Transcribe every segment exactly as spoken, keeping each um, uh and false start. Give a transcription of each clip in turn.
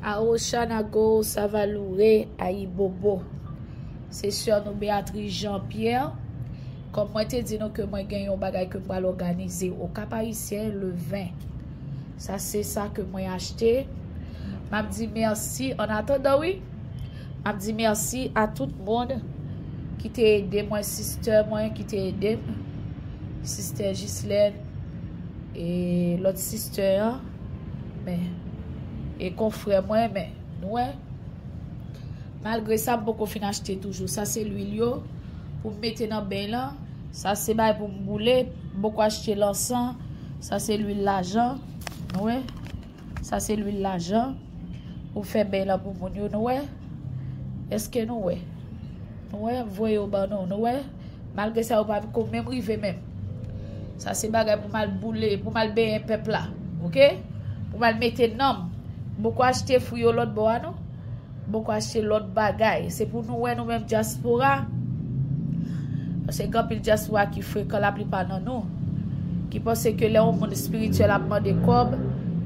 Awochanago Savalure Ayibobo. Se sè nou Beatrice Jean Pierre. Kòm mwen te di nou ke mwen gen yon bagay ke m pral òganize o Cap Haïtien le ven. Sa se sa ke mwen achte. M ap di mèsi an atandan, wi. M ap di mèsi a tout moun ki te ede mwen, sistè mwen ki te ede m, sistè Gislaine e lòt sistè an, men, e konfrè mwen, men, nou wè. Malgre sa, m poko fin achte toujou. Sa se lwil yo pou m mete nan beny lan. Sa se bagay pou m boule. M poko achte lansan. Sa se lwil lajan. Nou wè? Sa se lwil lajan. Pou fè beny lan pou moun yo. Nou wè? Èske nou wè? Nou wè? M voye yo ban nou. Nou wè? Malgre sa, yo pa ko menm rive menm. Sa se bagay pou m al boule, pou m al benyen pèp la. Oke? Pou m al mete nanm. M poko achte fwi yo lòt bò a, non. M poko achte lòt bagay. Se pou nou wè, nou menm dyaspora. Paske gen anpil dyaspora ki frekan, laplipa nan nou, ki panse ke lè yon moun espirityèl ap mande kòb,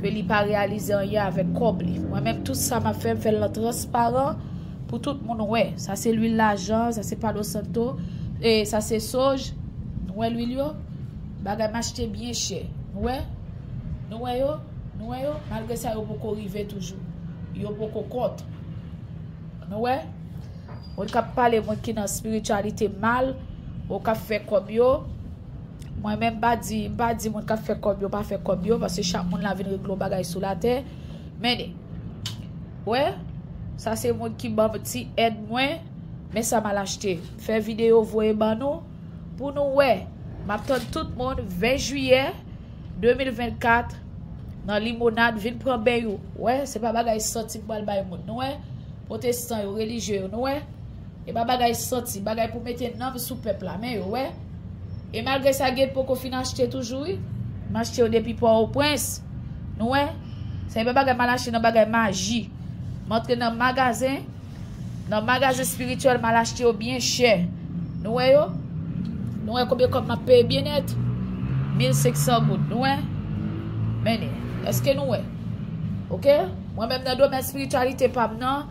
ke li pa reyalize anyen avèk kòb li. Mwen menm, tout sa m ap fè, m fè l nan transparan pou tout moun wè. Sa se lwil lajan, sa se Palo Santo, e sa se soj. Nou wè lwil yo? Bagay m achte byen chè. Nou wè? Nou wè yo? Nou wè yo? Malgre sa, yo poko rive toujou. Yo poko kont. Nou wè? Moun k ap pale moun ki nan espirityalite mal, ou k ap fè kòb yo. Mwen menm, m pa di, m pa di moun k ap fè kòb yo pa fè kòb yo, paske chak moun la vin regle yon bagay sou latè. Men, wè, sa se moun ki ban m ti èd mwen, men sa m al achte. M fè videyo voye ban nou, pou nou wè. M ap tann tout moun ven jiyè de mil vennkat nan Limonad, vin pran beny ou. Wè, se pa bagay santi m pral bay moun. Nou wè? Pwotestan yo, relijye yo, nou wè? E pa bagay santi, bagay pou mete nanm sou pèp la, men yo wè. E malgre sa, gen poko fin achte toujou, wi. M achte yo depi Pòtoprens. Nou wè? Sa e pa bagay m al achte nan bagay maji. M antre nan magazen, nan magazen espirityèl, m al achte yo byen chè. Nou wè yo? Nou wè konbyen kòb m ap peye byen nèt? Mil senk san goud. Nou wè? Men, èske nou wè? Oke? Mwen menm nan domèn espirityalite pa m nan,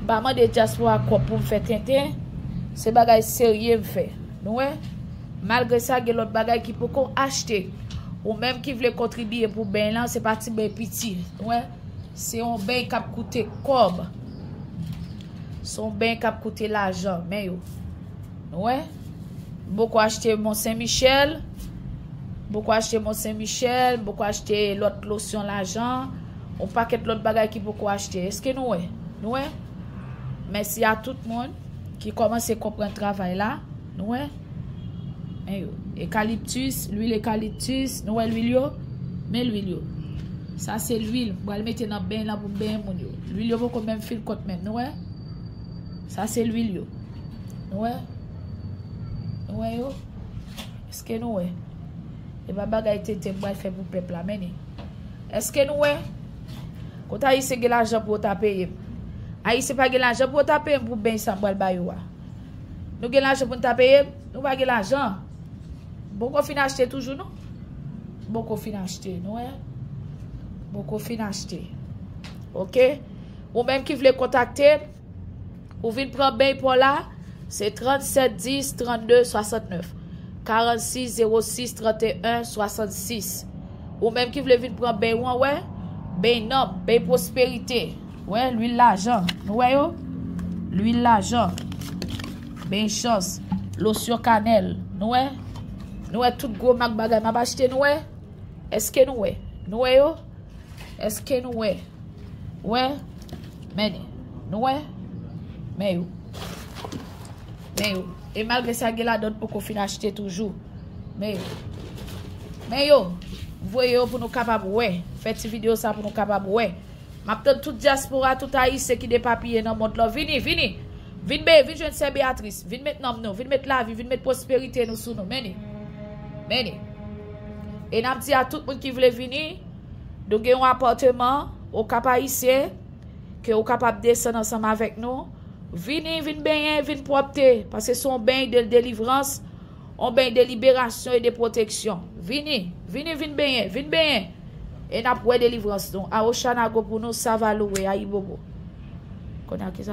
m pa mande dyaspora kòb pou m fè tenten. Se bagay serye m fè. Nou wè? Malgre sa, gen lòt bagay ki poko achte. Ou menm ki vle kontribye pou beny lan, se pa ti beny piti. Nou wè? Se yon beny k ap koute kòb. Se yon beny k ap koute lajan. Men yo. Nou wè? M poko achte Mont Saint Michel. M poko achte Mont Saint Michel. M poko achte lòt losyon lajan. Yon pakèt lòt bagay ki poko achte. Èske nou wè? Nou wè? Mèsi a tout moun ki kòmanse konprann travay la. Nou wè? Men yo. Ekaliptis, lwil ekaliptis. Nou wè lwil yo? Men lwil yo. Sa se lwil. M pral mete nan beny lan pou m benyen moun yo. Lwil yo poko menm fin kont menm. Nou wè? Sa se lwil yo. Nou wè? Nou wè yo? Èske nou wè? E pa bagay tenten m pral fè pou pèp la, men. Èske nou wè? Kote Ayisyen gen lajan pou yo ta peye m? Ayisyen pa gen lajan pou yo ta peye m pou beny sa m pral ba yo a. Nou gen lajan pou n ta peye m? Nou pa gen lajan. M poko fin achte toujou, non. M poko fin achte, nou wè? M poko fin achte. Oke? Ou menm ki vle kontakte m, ou vin pran beny pa w la, se trannsèt dis trannde swasantnèf, karannsis zewo sis tranteyen swasannsis. Ou menm ki vle vin pran beny ou an, wè, beny nanm, beny pwosperite, wè, lwil lajan, nou wè yo? Lwil lajan, beny chans, losyon kanèl, nou wè? Nou wè tout gwo mak bagay m ap achte, nou wè? Èske nou wè? Nou wè yo? Èske nou wè? Wè? Men, nou wè? Men yo. Men yo. E malgre sa, gen ladan poko fin achte toujou. Men yo. Men yo. Voye yo pou nou kapab wè. Fè ti videyo sa pou nou kapab wè. M ap tann tout dyaspora, tout Ayisyen ki depapiye nan mond lan. Vini, vini. Vin be, vin jwenn sè Beatrice. Vin met nanm nou, vin met lavi, vin met pwosperite nou sou nou. Men li. Men li. E n ap di a tout moun ki vle vini, nou gen yon apatman o Cap Haïtien, ke ou kapab desann ansanm avèk nou. Vini, vin benyen, vin pwòpte, paske se yon beny de delivrans, yon beny de liberasyon e de pwoteksyon. Vini, vini, vin benyen, vin benyen. E n ap wè delivrans nou. A Oshana go pou nou, sa va louwe, ayibobo. Kounye a ki sa